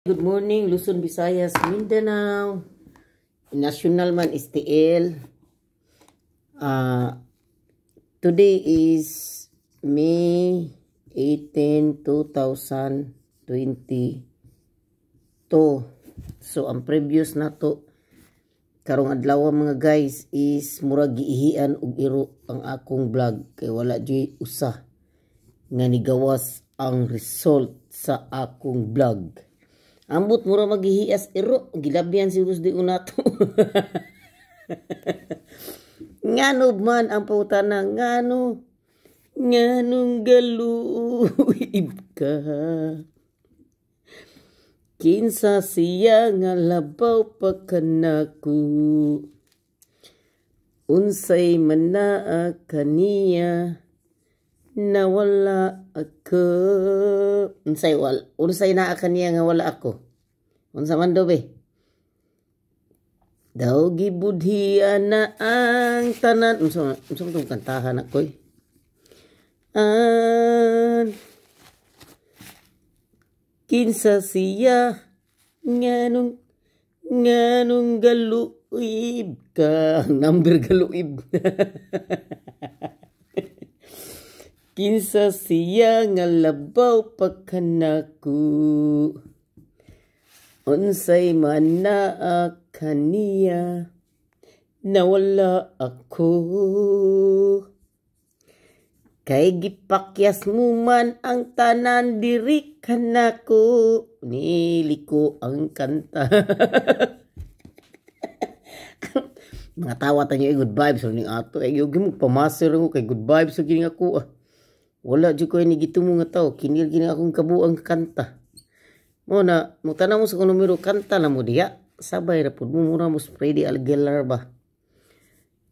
Good morning, Luzon, Visayas, Mindanao. National man STL. Today is May 18, 2022. So, ang previous nato karong adlaw, mga guys, is murag giihian og iro ang akong vlog kay wala juy usa nga nigawas ang result sa akong vlog. Ambot mura maghihias iro, gilabian si di unato. Ngano man ang pangutana, ngano nganong galuib ka? Kinsa siya nga labaw pa kanako? Unsay man naa kaniya na wala ako? Unsay wal unsay naa kaniya nga wala ako? Unsa man daw be? Daw gibudhian na ang tanan. Unsa man tong kantahan ako eh? An kinsa siya nganong nganong galuib ka? Number galuib. Kinsa siya nga labaw pa kanako? Unsay man naa kaniya na wala ako? Kay gipakyas mo man ang tanan diri kanako. Niliko ang kanta. Mga tawa tanyo, eh, good vibes ning ato. Eh, yugi mo pamasir ko kay good vibes gini ako. Ah. Wala jud ko ni gitumo nga tao. Kinil gini akong kabuang kanta. Mo na, mo tanaw mo sa kung numero, kanta na mo diya. Sabay ra pud mo, mura mo Freddy Aguilar ba.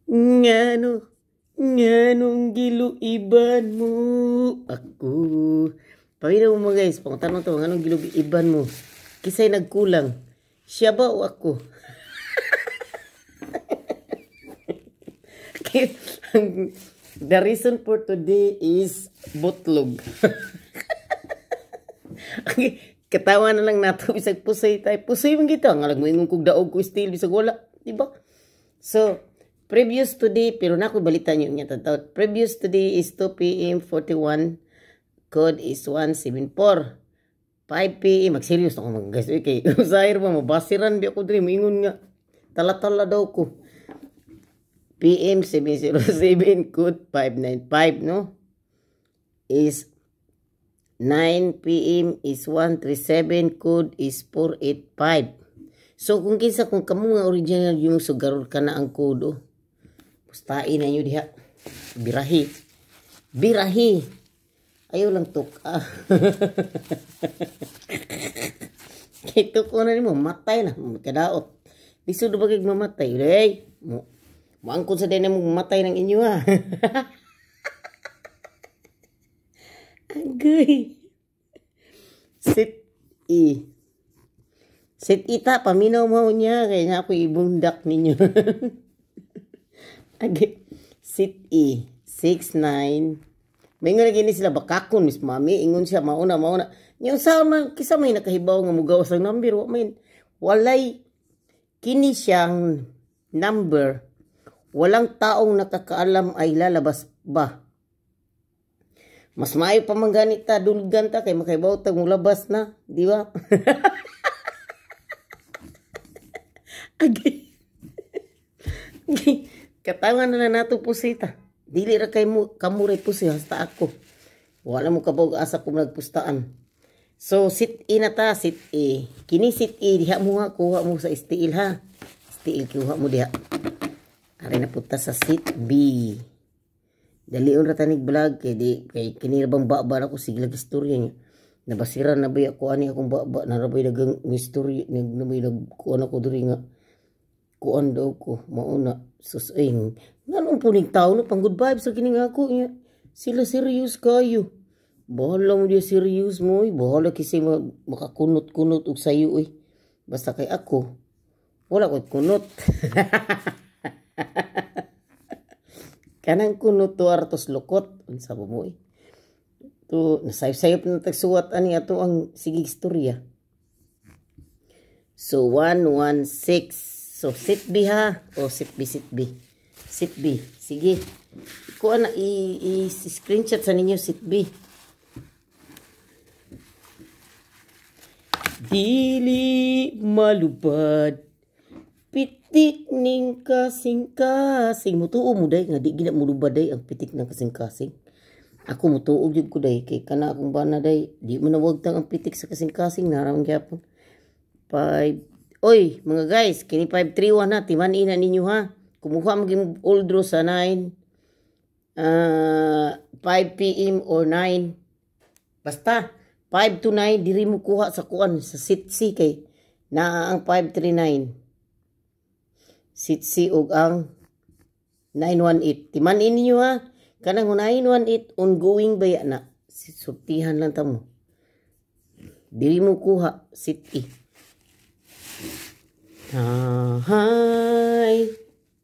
Ngano, nganong giluiban mo ako? Paminaw mo, guys, pangutan to, nganong giluiban mo? Kisay nagkulang? Siya ba o ako? The reason for today is butlog. Okay. Katawa na lang nato bisag pusay tayo. Pusay man kita nga lang moingon kog daog ko still bisag wala, di ba? So, previous today, pero na ko balita niyo niya tataw. Previous today is 2 p.m. 41, code is 174. 5 p.m. Mag-serious ako mga guys. Okay, usahay ba mabasiran bi ako diri moingon nga tala-tala daw ko. PM 707 code 595, no? Is 9 p.m. is 137, code is 485. So kung kinsa kung kamo nga original yung sugarol ka na ang code, oh. Pustain na nyo diha. Birahi. Birahi. Ayaw lang tuk. Ah. Kay tuk na nimo matay na kadaot. Lisod ba kay mamatay? Hey, mo moangkon sa din mo matay ng inyo ha. Agay. Sit E. Sit ita, paminaw mo niya. Kaya nga ako ibundak ninyo. Agay. Sit E. 6, 9. May nga gini sila bakakon, Miss Mami. Ingon siya, mauna, mauna. Yung sa man, kisa may nakahibaw nga mugawas ang number. Wa may, walay, kini siyang number. Walang taong nakakaalam ay lalabas ba? Mas maayo pa man ganit ta, dulgan ta, kay makaibaw tag mulabas na, di ba? Agay. Agay. Katawa na lang nato pusita. Dili ra kay mo kamuray pusi hasta ako. Wala mo kabog asa ko nagpustaan. So sit E na ta, sit E. Kini sit E diha mo nga kuha mo sa STL ha. STL kuha mo diha. Ari na punta sa sit B. Dalion ra tanig vlog kay di kay kini ra bang baba na ko sige lang istorya niya. Nabasira na ba ako ani akong baba na ra bay dagang istorya nag na bay nagkuan ako diri nga kuan daw ko mauna sus ay nganong puning tao no pang good vibes sa kini nga ako niya. Sila serious kayo. Bahala mo diya serious mo oy. Bahala kasi makakunot-kunot og sayo oy. Basta kay ako wala ko'y kunot. Kanang kunot to artos lukot. Unsa ba mo eh? To nasayop-sayop na tagsuwat ani ato ang sige istorya. So 116. So sit B ha. O sit B, sit B. Sit B. Sige. Kuha na i-screenshot sa ninyo sit B. Dili malubad pitik ning kasing-kasing. Mutuo mo day nga di gina mulubad day ang pitik ng kasing-kasing. Ako mutuo gyud ko day kay kana akong bana day di mo nawagtang ang pitik sa kasing-kasing naram gyapon. 5. Oy, mga guys, kini 531 ha, timan-in na ninyo ha. Kumuha mo gyud old draw sa 9, 5 PM or 9. Basta 5 to 9 diri mo kuha sa kuan sa seat C kay naa ang 539. Seat C ug ang 918. Timan-in ninyo ha. Kanang 918 ongoing ba na? Sultihan lang ta mo. Diri mo kuha seat E. Hay,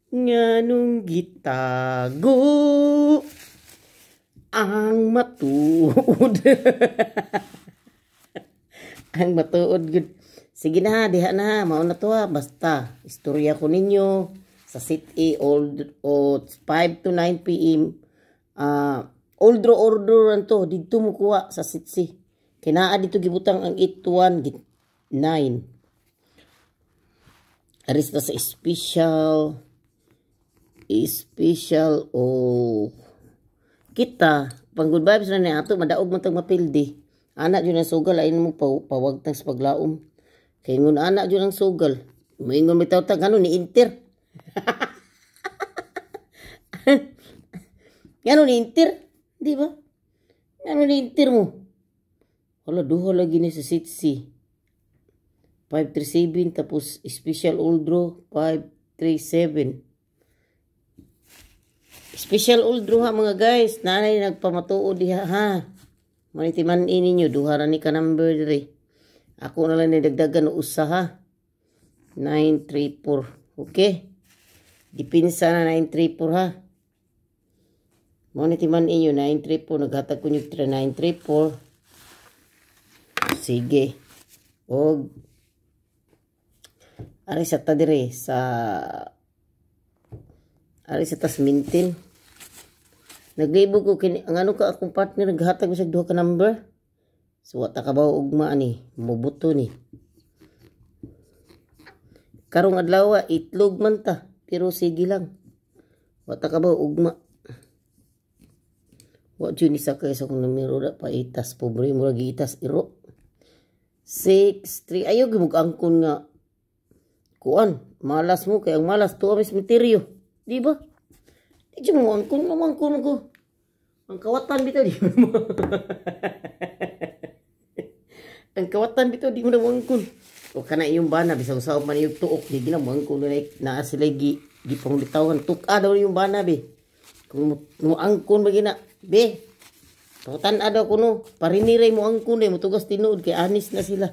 nganong gitago ang matuod. Ang matuod gud. Sige na, diha na, mao na to ha. Basta istorya ko ninyo sa Seat A old o 5 to 9 PM. Old draw order ran to didto mo kuha sa Seat C. Kinaa dito gibutang ang 8 to 1 9. Arista sa special special o kita pang good vibes na ni ato madaog man tag mapildi. Ana jud ang sugal ay mo pawagtang sa paglaom. Kay ngun ana jud ang sugal. Moingon bitaw ta ngano ni inter. Ngano ni inter? Di ba? Ngano ni inter mo? Hala, duha lagi ni sa seat C. 537 tapos special old draw 537. Special old draw ha mga guys. Nanay nagpamatuod diha ha. Manitiman ninyo duha ra ni ka number diri. Ako na lang ni dagdagan og usa ha. 934. Okay? Dipinsa na 934 ha. Mao ni timan inyo 934, naghatag ko nyo 934. Sige. Og ari sa ta dire sa ari sa tas mintin. Naglibog ko kini ang ano ka akong partner naghatag ko sa duha ka number. So wa ta kabaw ugma ani, mobuto ni. Karong adlaw itlog man ta, pero sige lang. Wa ta kabaw ugma. Wa jud ni sakay sa akong numero da paitas pobre murag giitas iro. 6 3 ayo gimug angkon nga kuan, malas mo kay ang malas tuwa may sementeryo, di ba? Di mo angkon mo angkon ko. Ang kawatan bitaw di mo. Ang kawatan bitaw di mo na angkon. O kana iyong bana bisag usaw man iyong tuok di gina mo angkon na naa sila gi gipangbitawan tuk-a daw iyong bana be. Kung mo angkon ba gina be. Tutan daw kuno pariniray mo angkon eh motugas tinuod kay anis na sila.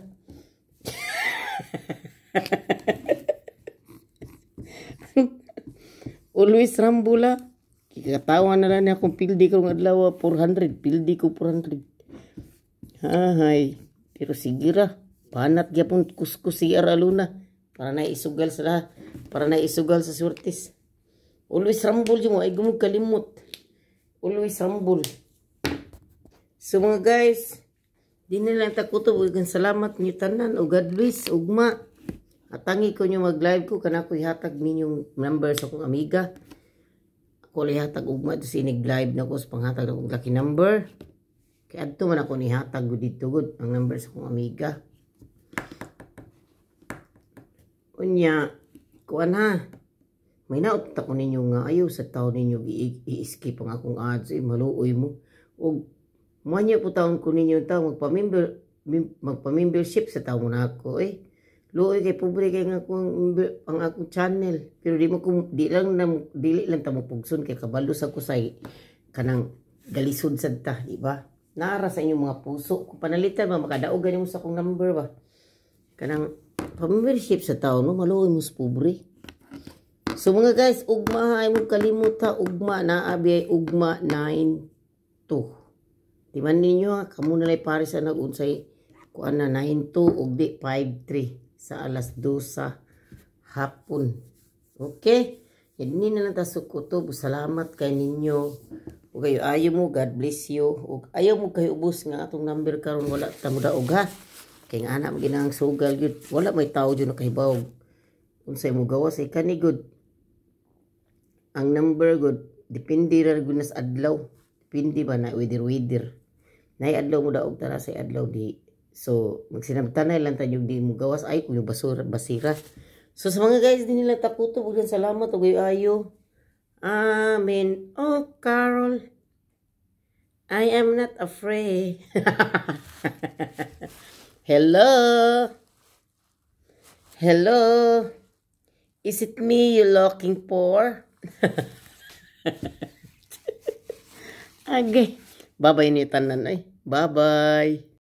Always rambula. Kikatawa na lang niya akong pildi ko ng adlaw 400. Pildi ko 400. Hahay. Pero sige ra. Panat gyapon kuskus si Araluna. Para na isugal sa para na isugal sa surtis. Always rambol yung ay gumug kalimot. Always rambol. So mga guys, di na lang takutob. Salamat niyo tanan. O God bless. Ugma. Atangi ko nyo mag-live ko. Kana ko ihatag ninyong number sa akong amiga. Ako ihatag ugma ito sinig live na ko sa panghatag na akong lucky number. Kaya adto man ako nihatag ko dito good ang number sa akong amiga. Unya, kuan ha. May naot ta ko ninyo nga ayaw sa tao ninyo i-skip ang akong ads. Eh, maluoy mo. Og muanya po taon ko ninyo tao magpa-membership sa tao na ako eh. Luoy kay pobre kay nga akong ang akong channel pero di mo kung di lang na, dili lang ta mo pugson kay kabalo sa kusay kanang galisod sad ta, di ba? Naara sa inyong mga puso kung panalitan ba makadaog gani mo sa akong number ba. Kanang pa-membership sa tao no maluoy mo sa pobre. So mga guys, ugma ay mo kalimot ha, ugma na abi ay ugma 92. Di man ninyo ha, kamo na lay pare sa nagunsay kuan na 92 ug di 53. Sa alas 2 hapon. Okay? Hindi na lang ta sukutob. Salamat kay ninyo. Ug ayo ayo mo, God bless you. Ug ayaw mo kay ubos nga atong number karon, wala ta mo daog ha. Kay nga ana ginang sugal gyud. Wala may tao jud nakahibaw. Unsay mo gawas ay kani gud. Ang number gud depende ra gud na sa adlaw. Depende ba na weather weather. Nay adlaw mo daog tara sa adlaw di. So magsinabtanay lang tayo di mo gawas ay kung basura basira. So sa mga guys din nila takuto ug salamat ug ayo. Amen. Oh, Carol. I am not afraid. Hello. Hello. Is it me you're looking for? Okay. Bye-bye ni tanan ay. Bye-bye.